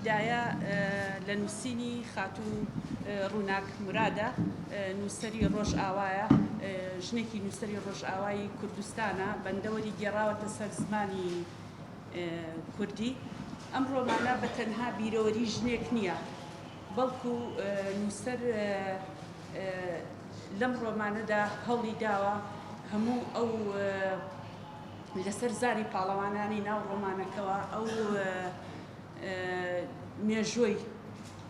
دایە لە نووسینی خاتوو ڕووناک مورادە، نووسەری ڕۆژئاوایە، ژنێکی نووسەری ڕۆژئاوای کوردستانە، بەندە وەریگێڕاوەتە سەر زمانی کوردی. ئەم ڕۆمانە بە تەنها بیرەوەری ژنێک نییە، بەڵکو نووسەر لەم ڕۆمانەدا هەوڵی داوە هەموو ئەو لەسەر زاری پاڵەوانانی ناو ڕۆمانەکەوە ئەو مێژووی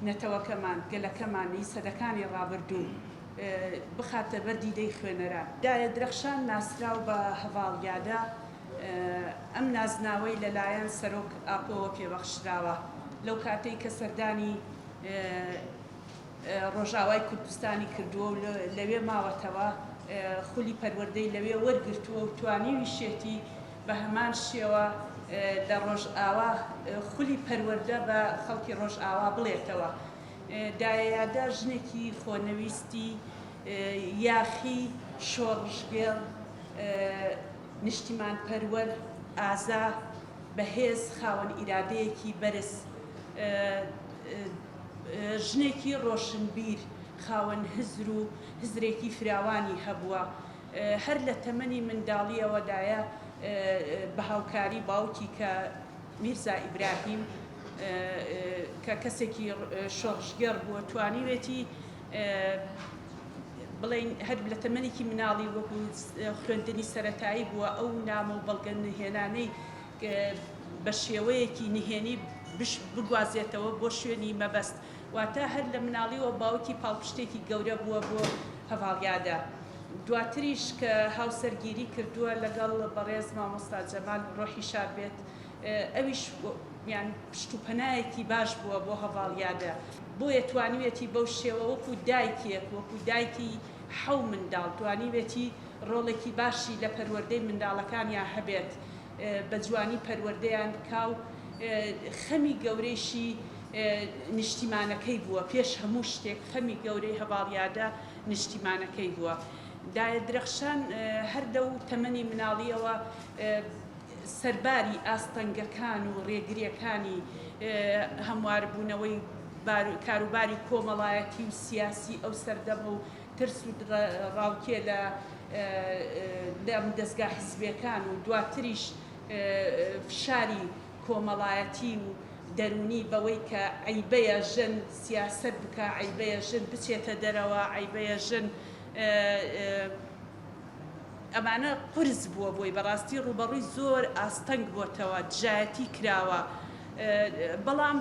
نەتەوەکەمان، گەلەکەمان ی سەدەکانی ڕابردوو بخاتە بەر دیدەی خوێنەران. دایە درەخشان ناسراو بە هەڤاڵ یادە، ئەم نازناوەی لەلایەن سەرۆک ئاپۆوە پێبەخشراوە، لەو کاتەی کە سەردانی ڕۆژئاوای کوردستانی کردووە و لەوێ ماوەتەوە، خولی پەروەردەی لەوێ وەرگرتووە و توانیویشێتی بە هەمان شێوە لە ڕۆژئاوا خولی پەروەردە بە خەڵکی ڕۆژئاوا بڵێتەوە. دایە یادا ژنێکی خۆنەویستی، یاخی، شۆڕشگێڕ، نیشتیمانپەروەر، ئازا، بەهێز، خاوەن ئیرادەیەکی بەرز، ژنێکی ڕۆشنبیر، خاوەن هزر و هزرێکی فراوانی هەبووە. هەر لە تەمەنی منداڵییەوە دایە بە هاوکاری باوکی کە میرزا ئیبراهیم کە کەسێکی شۆڕشگێڕ بووە توانیوێتی بڵێین هەر لە تەمەنێکی مناڵی وەکو خوێندنی سەرەتایی بووە ئەو نامە و بەڵگە نهێنانەی بە شێوەیەکی نهێنی بگوازێتەوە بۆ شوێنی مەبەست واتە هەر لە مناڵیەوە باوکی پاڵپشتێکی گەورە بووە بۆ هەڤاڵ یادە. دواتریش کە هاوسەرگیری کردووە لەگەڵ بەڕێز مامۆستا جەمال ڕۆحی شاد بێت ئەویش یان پشت و پەنایەکی باش بووە بۆ هەڤاڵ یادە بۆیە توانیویەتی بەو شێوە وەکو دایکێک وەکو دایکی حەو منداڵ توانیویەتی ڕۆڵێکی باشی لە پەروەردەی منداڵەکانیا هەبێت بە جوانی پەروەردەیان بکا و خەمی گەورەیشی نیشتیمانەکەی بووە، پێش هەموو شتێک خەمی گەورەی هەڤاڵ یادە نیشتیمانەکەی بووە. دایە درەخشان هەر لەو تەمەنی مناڵییەوە سەرباری ئاستەنگەکان و رێگرییەکانی هەمواربوونەوەی کاروباری کۆمەڵایەتی و سیاسی ئەو سەردەمە و ترس و ڕاوکێ لە دامودەزگا حزبیەکان و دواتریش فشاری کۆمەڵایەتی و دەروونی بەوەی کە عەیبەیە ژن سیاسەت بکا، عەیبەیە ژن بچێتە دەرەوە، عەیبەیە ژن ئەمانە قورس بووە بۆی، بەڕاستی ڕووبەڕووی زۆر ئاستەنگ بۆتەوە، دژایەتی کراوە، بەڵام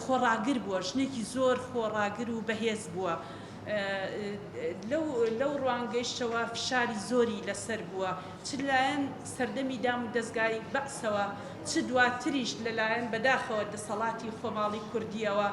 خۆڕاگر بووە، ژنێکی زۆر خۆڕاگر و بەهێز بووە. لەو ڕوانگەیشەوە فشاری زۆری لەسەر بووە، چ لەلایەن سەردەمی دام و دەزگای بەعسەوە، چ دواتریش لەلایەن بەداخەوە دەسەڵاتی خۆماڵی کوردییەوە.